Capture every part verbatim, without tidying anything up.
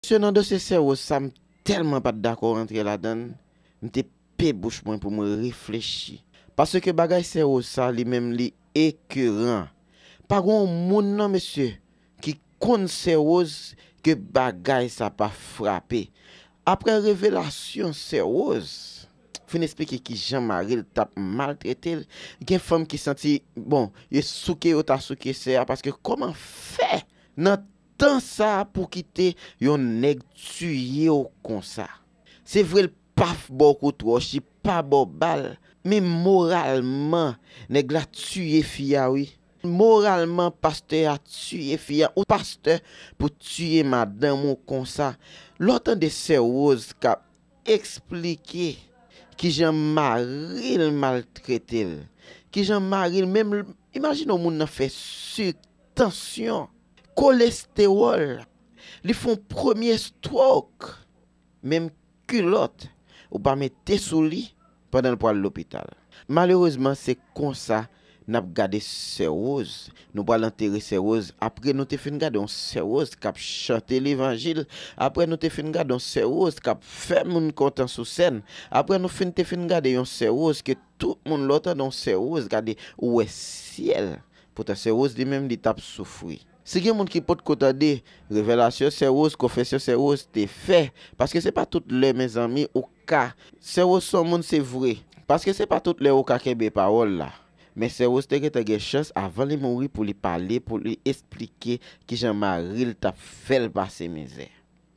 Mesye, nan dosye sè Rose sa, m tèlman pa t dakò rantre ladan l, m te pe bouch mwen pou mwen reflechi. Paske bagay sè Rose sa, li menm, li ekeran. Pa gen yon moun, non, mesye, ki konn sè Rose ke bagay sa pa frape. Apre revelasyon sè Rose fin esplike kijan mari l t ap maltrete l, gen fanm ki santi, bon, yo souke yo ta souke sè a, paske kòman fè nan tan sa a pou kite yon nèg tiye w konsa? Se vre, l pa f-, ba w kout wòch, li pa ba w bal, men moralman, nèg la tiye fi a, wi. Moralman, pastè a tiye fi a. Ou pastè pou tiye madanm ou konsa? Lè w tande sè Rose k ap eksplike kijan mari l maltrete l, kijan mari l menm, imajine w, moun nan fè sik, tansyon, kolestewòl, li fè yon premye stroke, menm kilòt ou pa mete sou li pandan l pral lopital. Malerezman, se konsa n ap gade sè Rose. Nou pral antere sè Rose. Apre nou te fin gade yon sè Rose k ap chante levanjil, apre nou te fin gade yon sè Rose k ap fè moun kontan sou sèn, apre nou fin te fin gade yon sè Rose ke tout moun, lè w tande yon sè Rose, gade, ou wè syèl. Poutan sè Rose li menm, li t ap soufri. Si gen moun ki potko tande revelasyon sè Rose, konfesyon sè Rose te fè, paske se pa tout lè, mezanmi, ou ka, sè Rose se yon moun, se vre, paske se pa tout lè ou ka kenbe pawòl la. Men sè Rose te gentan gen chans avan li mouri pou li pale, pou li esplike kijan mari l t ap fè l pase mizè.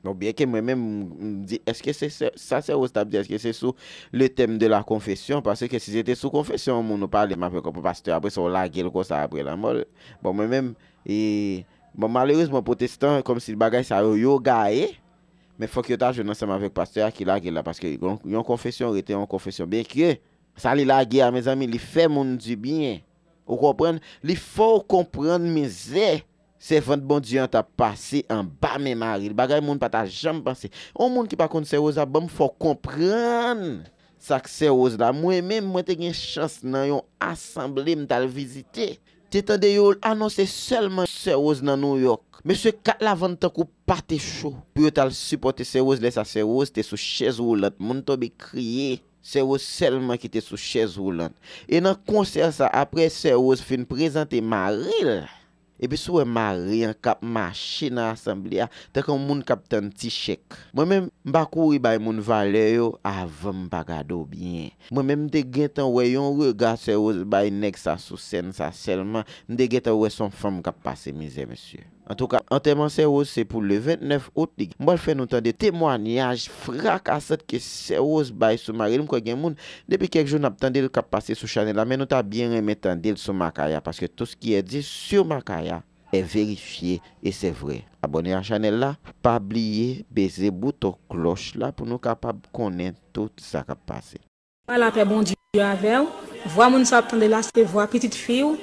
Bon, byenke mwen menm, m, m di, èske se, se sa sè Rose t ap di, èske se sou le thème de la confession? Paske si se te sou konfesyon yon moun, ou pale m avèk yon pastè, apre sa w lage l konsa apre lanmò l. Bon, mwen menm, e, bon, malerezman, pwotestan, kòmsi bagay sa yo, yo gaye, men fòk yo ta jwenn ansanm avèk pastè a ki lage l la, paske yon, yon konfesyon rete yon konfesyon, byenke sa li lage a, mezanmi, li fè moun dibyen. Ou konprann? Li fè w konprann mizè sèvant Bondye an t ap pase anba men mari l. Bagay moun pa ta janm panse. Yon moun ki pa konn sè Rose ap ban m, fò w konprann sa k sè Rose la. Mwen menm, mwen te gen chans nan yon asanble m t al vizite. Te tande yo anonse sèlman sè Rose nan Nouyòk. Mesye, kat la vann tankou pate cho pou yo t al sipòte sè Rose. Lè sa, sè Rose te sou chèz woulant. Moun tonbe kriye. Sè Rose sèlman ki te sou chèz woulant. E nan konsè sa, apre sè Rose fin prezante mari l, epi si w wè mari an k ap mache nan asanble a, tankou yon moun k ap tann ti chèk. Mwen menm, m pa kouri bay moun valè yo avan m pa gade w byen. Mwen menm, m te gentan wè yon rega sè Rose bay nèg sa sou sèn sa sèlman, m te gentan wè se yon fanm k ap pase mizè, mesye. Antouka, antèman sè Rose se pou le vennèf out li. M pral fè nou tande temwanyaj frakasant ke sè Rose bay sou mari l. M kwè gen moun, depi kèk jou n ap tande l k ap pase sou chanèl la, men nou ta byen renmen tande l sou makaya, paske tout ce qui est dit sur makaya est vérifié et c'est vrai. Abòne a chanèl la, pa bliye beze bouton klòch la pou nou kapab konnen tout sa k ap pase. Vwa lapè Bondye avè w. Vwa moun sa w ap tande la, se vwa pitit fi w,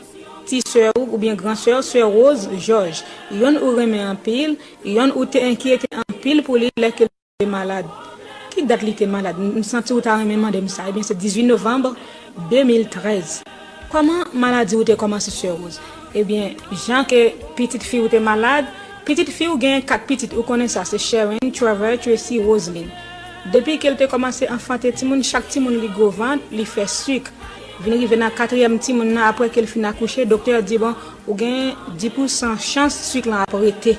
ti sè w oubyen gran sè w, sè Rose Georges. Yonn ou renmen anpil, yonn ou te enkyete anpil pou li lè ke li te malad. Ki dat li te malad? M, m santi w ta renmen mande m sa. Ebyen, se dizuit novanm de mil trèz. Kòman maladi w te kòmanse, sè Rose? Ebyen, jan ke pitit fi w te malad, pitit fi w gen kat pitit, ou konnen sa, se Sharon, Trevor, Tracy, Roseline. Depi ke l te kòmanse anfante timoun, chak timoun li gwo vant, li fè sik. Vin rive nan katriyèm timoun nan, apre ke l fin akouche, doktè di, bon, ou gen dis pousan chans sik lan ap rete.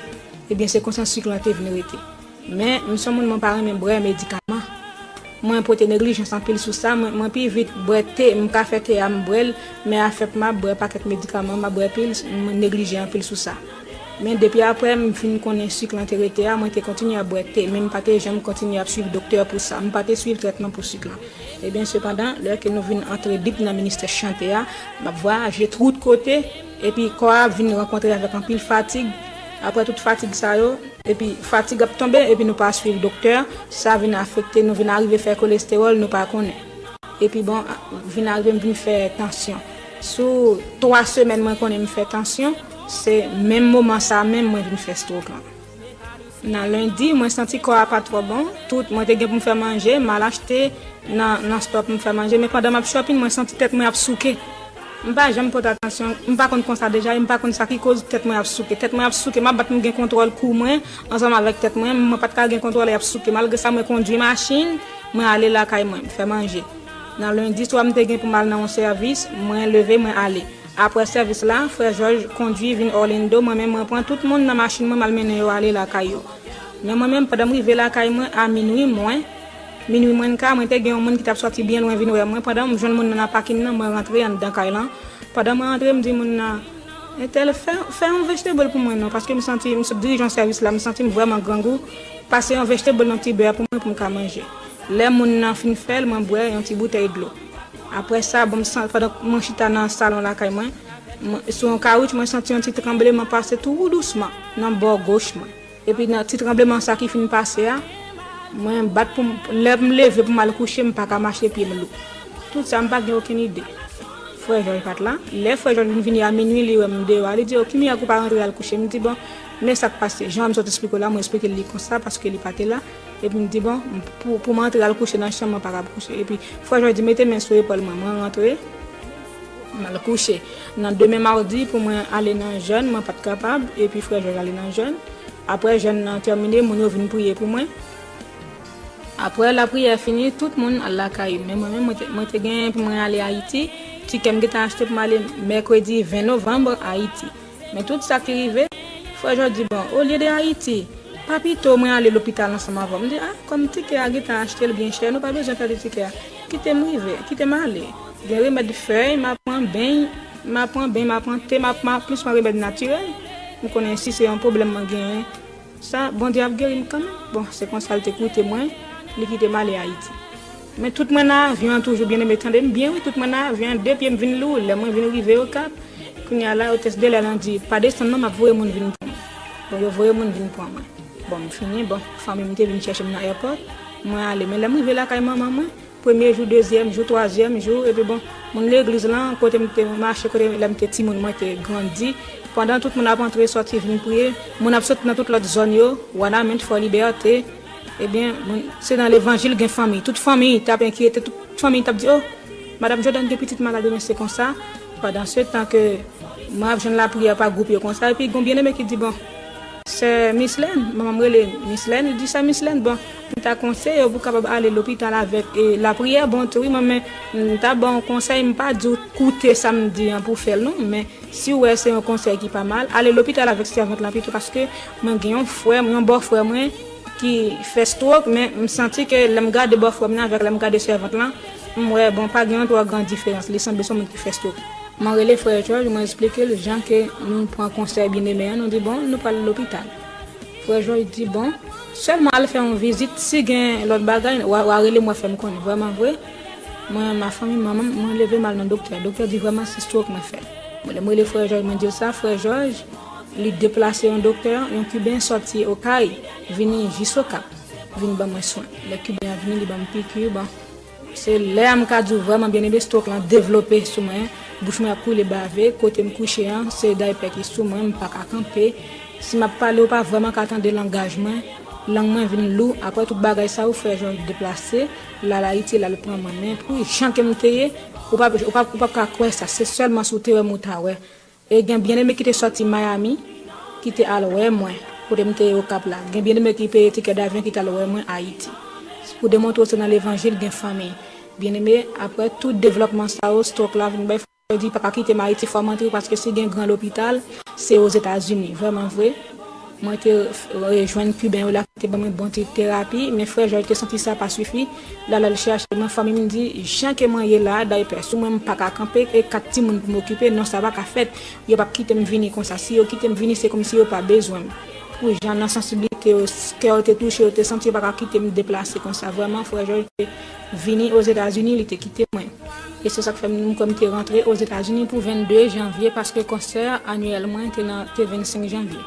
Ebyen, se konsa sik lan te vin rete. Men, m se yon moun, mwen pa renmen bwè medikaman. Mwen pote neglijans anpil sou sa. Mwen, mwen pi vit bwè te. M ka fè te a, m bwè l, men afè pou m ap bwè pakèt medikaman, m ap bwè pil, mwen neglije anpil sou sa. Men depi apre m fin konnen sik lan te rete a, mwen te kontinye ap bwè te, men m pa te janm kontinye ap swiv doktè pou sa. M pa te swiv trètman pou sik lan. Ebyen, sepandan, lè ke nou vin antre dip nan ministè chante a, m ap vwayaje tout kote, epi kò a vin rankontre avèk anpil fatig. Apre tout fatig sa yo, epi fatig ap tonbe, epi nou pa swiv doktè, sa vin afekte nou, vin arive fè kolestewòl, nou pa konnen. Epi bon, vin arive m vin fè tansyon. Sou twa semèn mwen konnen m fè tansyon, se menm moman sa menm mwen vin fè stroke lan. Nan lendi, mwen santi kò a pa twò bon. Tout, mwen te gen pou m fè manje, m al achte nan, nan stòp m fè manje. Men pandan m ap shopping, mwen santi tèt mwen ap souke. M pa janm pote atansyon, m pa konn konsa deja, e m pa konn sa ki koz tèt mwen ap souke. Tèt mwen ap souke, m ap bat pou m gen kontwòl kou mwen ansanm avèk tèt mwen, mwen pa t ka gen kontwòl, e ap souke. Malgre sa, mwen kondwi machin, mwen ale lakay mwen, fè manje. Nan lendi swa, m te gen pou m al nan yon sèvis, mwen leve, mwen ale. Apre sèvis la, frè Jòj kondwi vin Orlando, mwen menm mwen pran tout moun nan machin mwen, m al mennen yo ale lakay yo. Men mwen menm, pandan m rive lakay mwen a minwi mwen, minwi mwen ka, mwen te gen yon moun ki t ap sòti byen lwen vin wè mwen. Pandan m jwenn moun nan nan pakin nan, mwen rantre anndan kay lan. Pandan mwen rantre, m di moun nan, entèl, fè, fè yon vegetable pou mwen non, paske m santi, m sot dirije yon sèvis la, m santi m vrèman grangou, pase yon vegetable nan ti bè pou mwen pou m ka manje. Lè moun nan fin fè l, mwen bwè yon ti boutèy dlo. Apre sa, bon, m san-, pandan mwen chita nan salon lakay mwen, mwen, sou yon kawoutch, mwen santi yon ti tranbleman pase tou dousman nan bò goch mwen. Epi nan ti tranbleman sa ki fin pase a, mwen bat pou m, lè m leve pou m al kouche, m pa ka mache, pye m lou. Tout sa, m pa gen okenn ide. Frè Jòj pa t la. Lè frè Jòj vin vini a minwi, li wè m deyò a, li di, "O, ki mirak ou pa rantre al kouche?" M di, "Bon, men sa k pase." Jan m sot esplike w la, mwen esplike l li konsa, paske li pa te la. Epi m di, "Bon, pou, pou m antre al kouche nan chanm, mwen pa kab kouche." Epi frè Jòj di, "Mete men sou epòl mwen." Mwen rantre, m al kouche. Nan demen madi, pou mwen ale nan jèn, mwen pa t kapab. Epi frè Jòj ale nan jèn. Apre jèn nan tèmine, moun yo vin priye pou mwen. Apre lapriyè fini, tout moun al lakay yo. Men mwen menm, mwen te, mwen te gen pou mwen ale Ayiti. Tikè m gentan achte pou m ale mèkredi ven novanm Ayiti. Men tout sa ki rive, frè Jòj di, "Bon, olye de Ayiti, pa pito mwen ale lopital ansanm avè w?" M di, "A, kòm tikè a gentan achte l byen chè, nou pa bezwen pèdi tikè a. Kite m rive, kite m ale. Gen remèd fèy, m a pran beny, m a pran beny, m a pran te, m a, m a plis pran remèd natirèl. M konnen si se yon pwoblèm mwen genyen, sa, Bondye ap geri m kanmenm." Bon, se konsa l te koute mwen, li kite m ale Ayiti. Men tout mwen nan avyon an toujou, byeneme, tande m byen wi, tout mwen nan avyon an, de pye m vin lou, lè mwen vin rive Okap, kounye a la, otès de lè lan di, "Pa desann non, m ap voye moun vin pran mwen." Bon, yo voye moun vin pran mwen. Bon, m fini, bon, fanmi m te vin chèche m nan airport, mwen ale. Men lè m rive lakay manman mwen, premye jou, dezyèm jou, twazyèm jou, epi bon, moun legliz lan, kote m te mache, kote lè m te timoun, mwen te grandi. Pandan tout moun ap antre, sòti, vin priye, moun ap sot nan tout lòt zòn yo, Wanament, Fò Libète, ebyen, moun, se nan levanjil gen fanmi. Tout fanmi t ap enkyete, tout fanmi t ap di, "O, madanm Jordan gen pitit malad," ebyen, se konsa. Pandan se tan ke mwen ap jwenn lapriyè pa gwoup yo konsa, epi gon byeneme ki di, "Bon, sè Mislèn," manman m rele Mislèn, li di, "Sè Mislèn, bon, m ta konseye w pou w kapab ale lopital avèk, e, lapriyè." Bon, tou wi, mwen, men, m ta ba w yon konsèy, m pa di w koute sa m di an pou w fè l non, men si w wè se yon konsèy ki pa mal, ale lopital avèk sèvant lan pito, paske mwen gen yon frè, yon bòfrè mwen ki fè stroke, men m santi ke lè m gade bòfrè m nan avèk lè m gade sèvant lan, m wè, bon, pa gen yon twò gran diferans, li sanble se yon moun ki fè stroke. Mwen rele frè Jòj, mwen esplike l jan ke nou pran konsèy byeneme an, nou di, "Bon, nou pral lopital." Frè Jòj di, "Bon, sèlman al fè yon vizit, si gen lòt bagay, w a, w a rele m, w a fè m konnen." Vrèman vre, mwen, ma fanmi, manman m, mwen leve m al nan doktè. Doktè di vrèman se stroke mwen fè. Mwen, lè mwen rele frè Jòj, mwen di l sa, frè Jòj, li deplase yon doktè, yon Kiben sòti Okay, vini jis Okap, vin ban mwen swen. Lè Kiben an vini, li ban m piki, bon, se lè a m ka di w vrèman byeneme stroke lan devlope sou mwen, bouch mwen ap koule bave, kote m kouche an, se daypè ki sou mwen, m pa ka kanpe. Si m ap pale, ou pa vrèman ka tande langaj mwen, lang mwen vin lou, apre tout bagay sa yo, frè Jòj deplase, l al Ayiti, l al pran mwen. Men pou jan ke m te ye, ou p ap, ou p ap, ou p ap ka kwè sa, se sèlman si w te wè m ou ta wè. E gen byeneme ki te sòti Miami, ki te al wè mwen, kote m te ye Okap la. Gen byeneme ki peye tikè davyon ki t al wè mwen Ayiti. Pou demontre w se nan levanjil gen fanmi. Byeneme, apre tout devlòpman sa yo, stroke la vin bay, frè di, "Papa kite m Ayiti, fò m antre, paske si gen gran lopital, se Ozetazini." Vrèman vre, mwen te, e, jwenn Kiben yo la ki te ban mwen bon ti terapi, men frè Jòj te santi sa pa sifi. L al, al chèche mwen, fanmi m di, jan ke mwen ye la, daypè sou mwen, m pa ka kanpe, e kat timoun pou m okipe, non, sa pa ka fèt. Yo p ap kite m vini konsa. Si yo kite m vini, se kòmsi yo pa bezwen m. Pou jan nan sansiblite yo, kè yo te touche, yo te santi yo pa ka kite m deplase konsa. Vrèman, frè Jòj te vini Ozetazini, li te kite mwen. E se sa k fè m, m kwè m te rantre Ozetazini pou vennde janvye, paske konsè anyèl mwen te nan, te vennsenk janvye.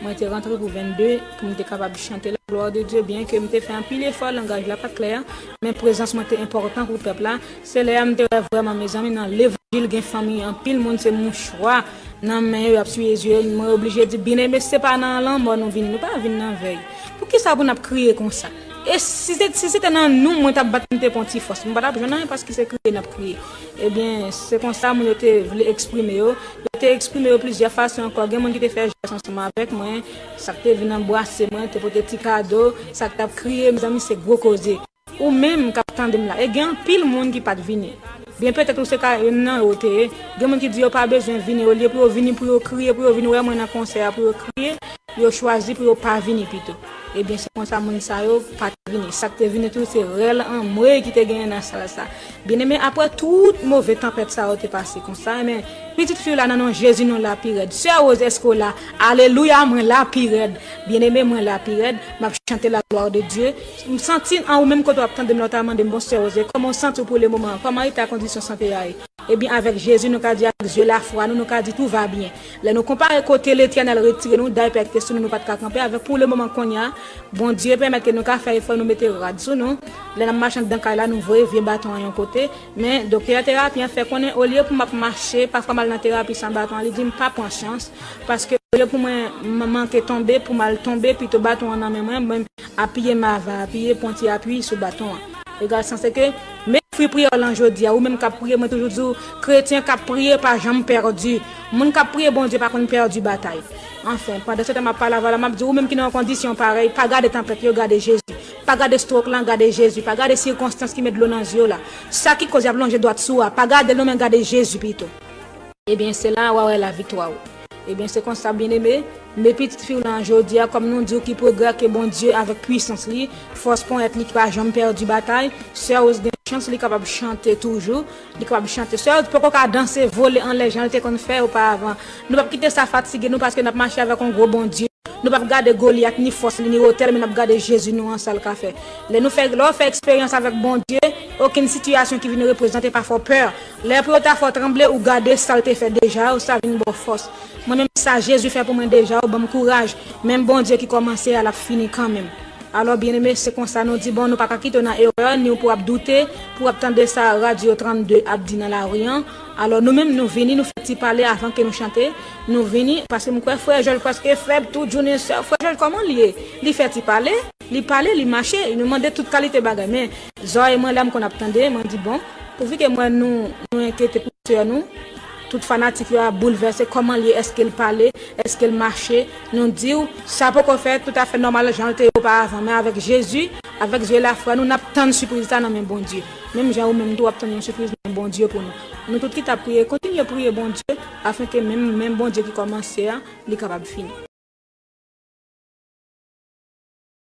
Mwen te rantre pou vennde, pou m te kapab chante la gloire de Dieu, byen ke m te fè anpil efò, langaj la pa t klè, men prezans mwen te enpòtan pou pèp la. Se lè a m te wè vrèman, mezanmi, nan levanjil gen fanmi, anpil moun se mouchwa nan men yo, y ap siye zye yo. Mwen oblije di, "Byeneme, se pa nan lanmò nou vini, nou pa vin nan vèy. Poukisa pou n ap kriye konsa?" E si se, si se te nan nou, mwen t ap bat, m te pran ti fòs. M pa t ap jwenn anyen paske se kriye n ap kriye. Ebyen, se konsa moun yo te vle eksprime yo. Yo te eksprime yo plizyè fason ankò. Gen moun ki te fè jès ansanm avèk mwen, sa k te vin anbrase mwen, te pote ti kado, sa k t ap kriye, mezanmi, se gwo koze. Ou menm k ap tande m la, e gen anpil moun ki pa t vini. Byen petèt ou se ka youn nan yo te ye. Gen moun ki di yo pa bezwen vini, olye pou yo vini pou yo kriye, pou yo vin wè mwen nan konsè a, pou yo kriye, yo chwazi pou yo pa vini pito. Ebyen, se konsa moun sa yo pa t vini. Sa k te vini tou, se rèl anmwey ki te genyen nan sal sa. Byeneme, apre tout move tanpèt sa yo te pase konsa, men pitit fi w la nan non Jezi, nou la pi rèd. Sè Rose, èske w la? Alelouya, mwen la pi rèd. Byeneme, mwen la pi rèd. M ap chante la gloire de Dieu. M santi an ou menm kote w ap tande m la, w ta mande m, bon, Sè Rose, kòman w santi w pou le moman an? Kòman eta kondisyon sante a ye? Ebyen, avèk Jezi, nou ka di, avèk zye lafwa nou, nou ka di, tout va byen. Lè nou konpare kote Letènèl retire nou, dayè pèkte sou nou, nou pa t ka kanpe avèk pou le moman kounye a, Bondye pèmèt ke nou ka fè efò, nou mete rad sou nou. Lè n ap mache anndan kay la, nou voye vye baton an yon kote. Men doktè terapi an fè konnen, olye pou m ap mache, pafwa m al nan terapi san baton an, li di m pa pran chans. Paske olye pou mwen m-, manke tonbe, pou m al tonbe, pito baton an nan men mwen, mwen apiye m ava apiye, pran ti api sou baton an. Egal sa, se ke men fwi priyè w lan jodi a, ou menm k ap priye, mwen toujou di w, kretyen k ap priye pa janm pèdi. Moun k ap priye Bondye pa konn pèdi batay. Anfen, pandan se tan m ap pale avè w la, m ap di, ou menm ki nan yon kondisyon parèy, pa gade tanpèt yo, gade Jezi. Pa gade stroke lan, gade Jezi. Pa gade sikonstans ki met dlo nan zye w la. Sa ki koz y ap lonje dwat sou w a, pa gade l non, men gade Jezi pito. Ebyen, se la w a wè laviktwa w. Ebyen, se konsa, byeneme, men pitit fi w lan jodi a, kòm nou di w ki pwogrè ke Bondye avèk pwisans li, fòs ponyèt li ki pa janm pèdi batay, Sè Rose gen chans li kapab chante toujou, li kapab chante. Sè Rose poko ka danse, vole anlè jan l te konn fè oparavan. Nou p ap kite sa fatige nou paske n ap mache avèk yon gwo Bondye. Nou p ap gade Golyat, ni fòs li, ni wotè l, men n ap gade Jezi nou an, sa l ka fè. Lè nou fè, lè w fè eksperyans avèk Bondye, okenn sitiyasyon ki vin reprezante pa fè w pè. Lè pou yo ta fè w tranble, ou gade sa l te fè deja, ou sa vin ba w fòs. Mwen menm sa Jezi fè pou mwen deja, ou ban m kouraj. Menm Bondye ki kòmanse a, l ap fini kanmenm. Alò, byeneme, se konsa nou di, bon, nou pa ka kite w nan erè, ni w pou w ap doute, pou w ap tande sa Radyo trannde ap di nan lari an. Alò, nou menm, nou vini, nou fè ti pale avan ke nou chante. Nou vini, paske m kwè frè Jòj prèske fèb tout jounen sè. Frè Jòj, kòman l ye? Li fè ti pale, li pale, li mache, nou mande tout kalite bagay. Men, zòrèy mwen la, m konn ap tande, mwen di, bon, pouvi ke mwen nou, nou enkyete pou sè nou, tout fanatik yo ap boulvèse, kòman l ye, èske l pale, èske l mache, nou di w, sa poko fè toutafè nòmal jan l te ye oparavan, men avèk Jezi, avèk zye lafwa nou, n ap tann sipriz sa nan men Bondye. Menm jan ou menm tou w ap tann yon sipriz nan men Bondye pou nou. Nou tout ki t ap priye, kontinye priye Bondye, afen ke menm, menm Bondye ki kòmanse a, li kapab fini.